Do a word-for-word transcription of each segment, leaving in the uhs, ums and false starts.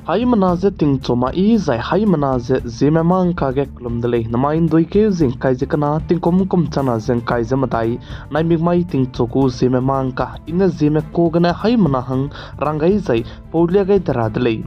Haimena ze tingchu ma i zai haimena ze Zeme mangka ge kelum de lei. Namai ndui keu zingkai ze kena tingkum kum chana zengkai ze medai, naimik mai tingchu gu Zeme mangka i ne Zeme ko gene haimena hang rang gai zai paulia gai de ra de lei.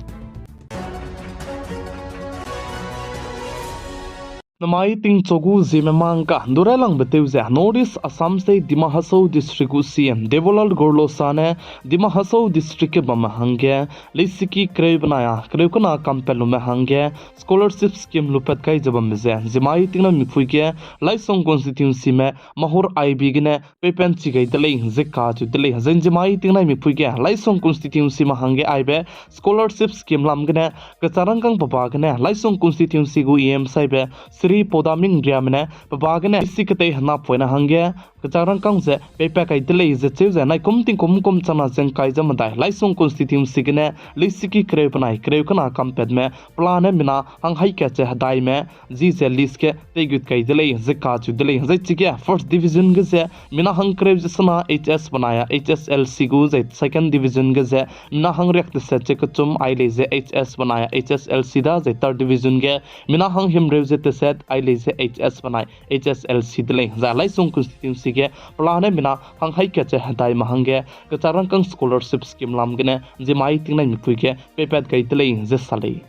Namai tingchu gu Zeme mangka du railangbe tew ze North East Assam State Dima Hasao District gu C M Debolal Gorlosa ne Dima Hasao District ge bamme hangge leisiki kereu benai a kereu kena kampet lume hangge scholarship scheme lupat kai ze bambe ze Zeme tingnai mipui ge Laisong constituency me Mahur I B gene peipen chi gai de lei ze kacheu de lei. Zai Zeme tingnai mipui ge Laisong constituency me hangge aibe scholarship scheme lam gene kecharangkang peba gene Laisong constituency gu E M saibe Shri Podaming Riame ne peba gene leisi ketei henapoine hangge kecharangkang ze peipat kai de lei ze cheu ze naikum tingkum kum chana zengkai ze medai Laisong constituency gene leisiki kereu benai kereu kena kampetme pelane mina hang haî kat ze hedaime zi ze list ge teigut kai de lei ze kacheu de lei. Zai chige first division ge ze mina hang kereu ze sena H S benai a H S L C gu, zai second division ge ze mina hang riak teset ze kechum ai lei ze H S benai a H S L C da, zai third division ge mina hang himreu ze teset ai lei ze H S benai H S L C de lei. Zai Laisong constituency ge pelane mina hang haî kat ze hedaime hangge kecharangkang scholarship scheme lam gene Zeme tingnai mipui ge peipat kai de lei ze sa lei.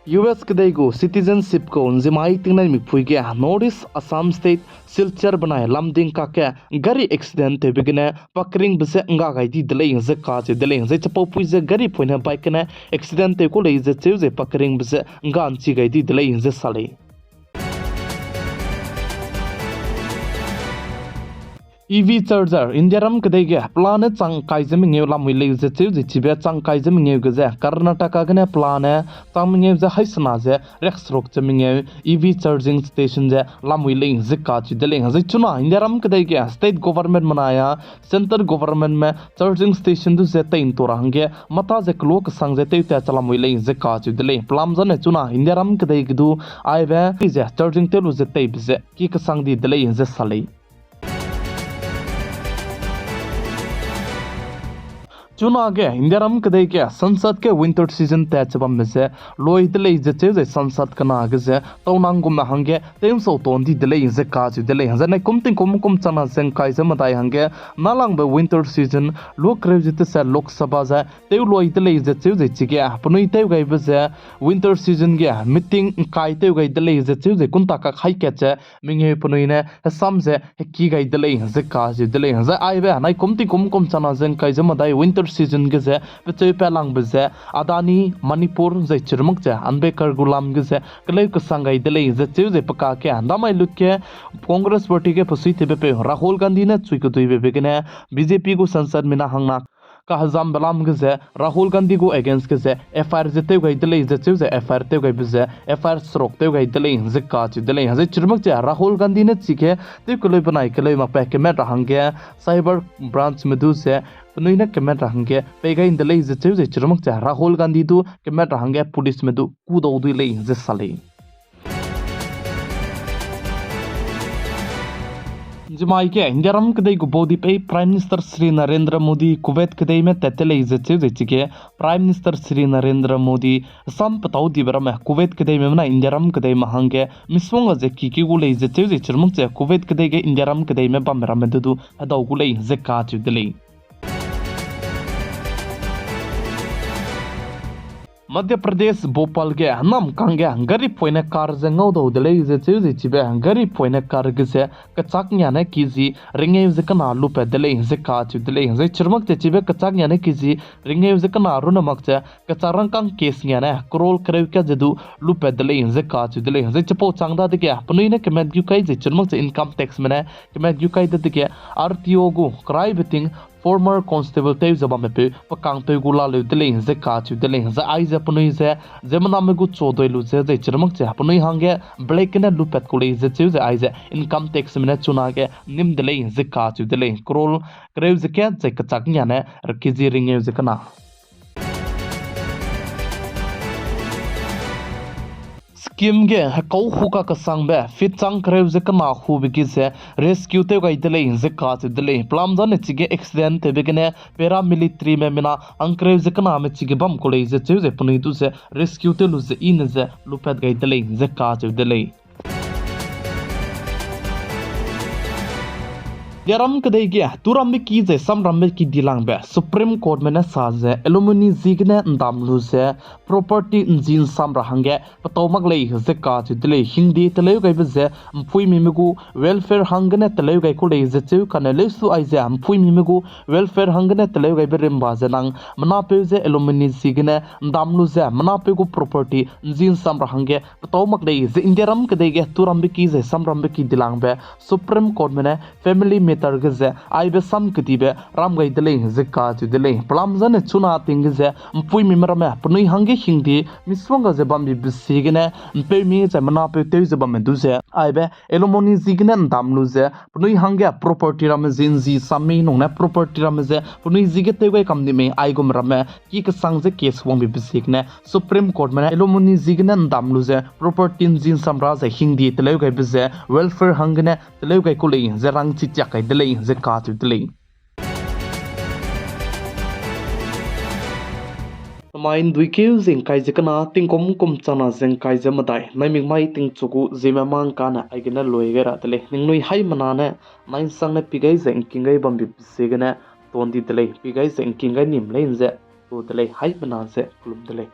U S kedei gu citizenship gu Zeme tingnai mipui ge North East Assam State Silchar benai Lumding kakge gari accident tewbe gene pakeringbe ze ngga gai di de lei ze kacheu de lei. Zai chipaupui ze gari poine bike gene accident tew ku lei ze cheu ze pakeringbe ze ngga nchi gai di de lei ze sa lei. E V charger Indiaram kedei ge pelane chang kai ze mengeu lamui lei ze cheu ze chibe chang kai ze mengeu ge ze Karnataka gene pelane chang mengeu ze haî sena ze riakseruk ze mengeu E V charging station ze lamui lei ze kacheu de lei. Zai chuna Indiaram kedei ge state government benai a centre government me charging station du ze tei ntu ra hangge mata ze kelu kesang ze tewtat che lamui lei ze kacheu de lei. Pelam zane chuna Indiaram kedei ge du aibe ze charging tew lu ze teibe ze ki kesang di de lei ze sa lei. Chunage Indiaram kedei ge Sansad ge winter season tat che bambe ze loi de lei ze cheu ze Sansad kena ge ze taunang gume hangge tewnsau ton di de lei ze kacheu de lei. Zai naikum tingkum kum chana zengkai ze medai hangge nalangbe winter season luakreu ze teset Lok Sabha ze tew loi de lei ze cheu ze chige penui tew gaibe ze winter season ge meeting ngkai tew gai de lei ze cheu ze kunta kak haî kat ze mengeu penui ne hesam ze heki gai de lei ze kacheu de lei. Zai aibe naikum tingkum kum chana zengkai ze medai winter season ge ze pecheu pa langbe ze Adani, Manipur zai chirmak ze Ambedkar gu lam ge ze keleu kesang gai de lei ze cheu ze pekage damai lut ge Congress Party ge pesuitebepeu Rahul Gandhi ne chui keduibe be gene B J P gu sansad mina hangna kahezambe lam ge ze Rahul Gandhi gu against ge ze F I R ze tew gai de lei ze cheu ze F I R tew gaibe ze F I R seruk tew gai de lei ze kacheu de lei. Zai chirmak ze Rahul Gandhi ne chige tew keleu benai keleu makbe kemet ra hangge cyber branch me du ze penui ne kemet ra hangge pei gai de lei ze cheu ze chirmak ze Rahul Gandhi du kemet ra hangge police me du kudau dui lei ze sa lei. Zimai ge Indiaram kedei gu baudi pei Prime Minister Shri Narendra Modi Kuwait kedeime tat te lei ze cheu ze chige Prime Minister Shri Narendra Modi sam petau dibe ramme Kuwait kedeime benai Indiaram kedeime hangge misongga ze ki ki gu lei ze cheu ze chirmak ze Kuwait kedei ge Indiaram kedeime bamme ramme du du hedau gu lei ze kacheu de lei. Madhya Pradesh Bhopal ge namkangge gari poine car ze ngaudau de lei ze cheu ze chibe gari poine car ge ze kechâk ngiane K G ringeu ze kena lupat de lei ze kacheu de lei. Zai chirmak ze chibe kechâk ngiane K G ringeu ze kena rune mak ze kechâk rangkâng case ngiane crore kereu kat ze du lupat de lei ze kacheu de lei. Zai chipau chang dadege penui ne kemat gu kai ze chirmak ze income tax me ne kemat gu kai dadege R T O gu keraibe ting former constable tew ze bamme peu pekangpeu gu laleu de lei ze kacheu de lei. Zai aize penui ze ziemmename gu chu doi lu ze zai chirmak ze penui hangge black gene lupat ku lei ze cheu ze aize income tax me ne chunage nim de lei ze kacheu de lei. Crore kereu ze kat zai kechâk ngiane K G ringeu ze kena. Kim ge hekau hu kakesangbe feet chang kereu ze kena hube ge ze rescue tew gai de lei ze kacheu de lei. Pelam zane chige accident tewbe gene paramilitaryme mina hangkereu ze kename chige bam ku lei ze cheu ze penui du ze rescue tew lu ze i ne ze lupat gai de lei ze kacheu de lei. Indiaram kedei ge turambe ki zai samrambe ki dilangbe Supreme Courtme ne sa ze alimony ziegene ndam lu ze property nzi nsam ra hangge petau mak lei ze kacheu de lei. Hingde teleu gaibe ze mpuimime gu welfare hanggene teleu gai ku lei ze cheu kane leusu aize mpuimime gu welfare hanggene teleu gaibe rimba ze nang menapeu ze alimony ziegene ndam lu ze menapeu gu property nzi nsam ra hangge petau mak lei ze Indiaram kedei ge turambe ki zai samrambe ki dilangbe Supreme Courtme ne family matter ge ze aibe sam kedibe ram gai de lei ze kacheu de lei. Pelam zane chuna ting ge ze mpuimime ramme penui hangge hingde misongga ze bambibe ziegene mpeumi zai menapeu tew ze bamme du ze aibe alimony ziegene ndam lu ze penui hangge property ramme zi nzi sam mei nung ne property ramme ze penui ziege tew gai kam di mei aigum ramme ki kesang ze case wangbibe ziegene Supreme Courtme ne alimony ziegene ndam lu ze property nzi nsam ra ze hingde teleu gaibe ze welfare hanggene teleu gai ku lei ze rangchi tiak gai de lei ze kacheu de lei. Namai nduikeu ze ngkai ze kena, tingkum kum chana ze ngkai ze medai, naimik mai tingchu gu ziemme mang kane aigene lui gai ra de lei. Ningnui haimena ne nainsang ne pi gai ze ngking gai bambibe ziegene ton di de lei, pi gai ze ngking gai nim lei ze tu de lei, haimena ze kelum de lei.